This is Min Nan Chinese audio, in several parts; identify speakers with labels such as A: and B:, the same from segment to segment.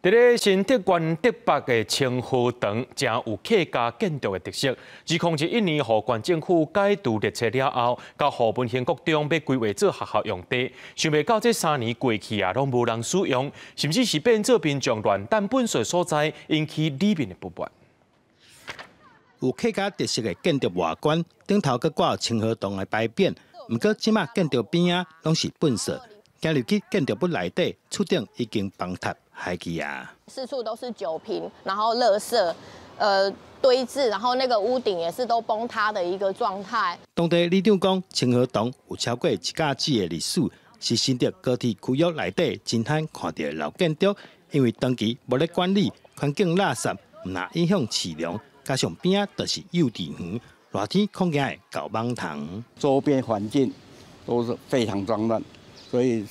A: 佇咧新竹縣竹北的清河堂，誠有客家建築的特色。2021年，予縣政府解除列冊了後，交予文興國中欲規劃做學校用地，想袂到這3年過去啊，攏無人使用，甚至是變做民眾亂擲糞埽所在，引起里民的不滿。
B: 有客家特色的建築外觀，頂頭閣掛清河堂的牌匾。毋過這馬建築邊仔攏是糞埽，行入去建築物內底，厝頂已經崩塌。害去啊！
C: 四處都是酒瓶，然後垃圾，堆置，然後那個屋頂也是都崩塌的一個狀態。
B: 當地里長講，清河堂有超過一甲子的歷史，是新竹高鐵區域內底真罕看著的老建築，因為長期無咧管理，環境垃圾，毋但影響市容，加上邊仔就是幼稚園，熱天恐驚會猴蠓蟲。
D: 周邊環境都是非常髒亂，所以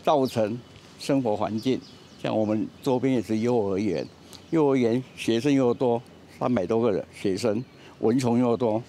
D: 造成生活環境。像我們周邊也是幼兒園，幼兒園學生又多，300多個人學生，蚊蟲又多，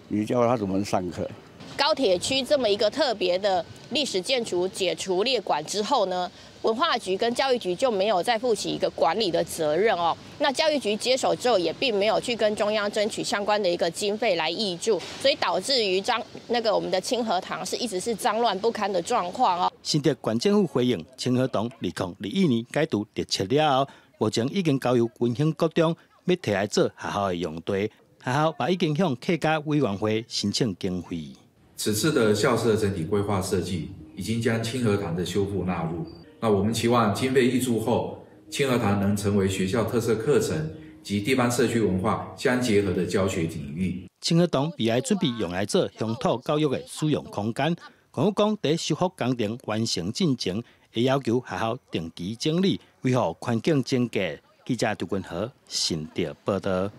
D: 你叫他怎麼上課？
C: 高鐵區這麼一個特別的歷史建築解除列管之後呢，文化局跟教育局就沒有再負起一個管理的責任哦。那教育局接手之後，也並沒有去跟中央爭取相關的一個經費來挹注，所以導致於髒那個我們的清河堂是一直是髒亂不堪的狀況哦。
B: 新竹縣政府回應，清河堂2021年解除列冊了後，目前已經交由文興國中欲提來做學校的用地，學校嘛已經向客家委員會申請經費。
E: 此次的校舍整體規劃設計已經將清河堂的修復納入。那我們期望經費挹注後，清河堂能成為學校特色課程及地方社區文化相結合的教學領域。
B: 清河堂未來準備用來做鄉土教育的使用空間。政府講，佇修復工程完成進前，會要求學校定期整理，維護環境整潔。記者杜君和新竹報導。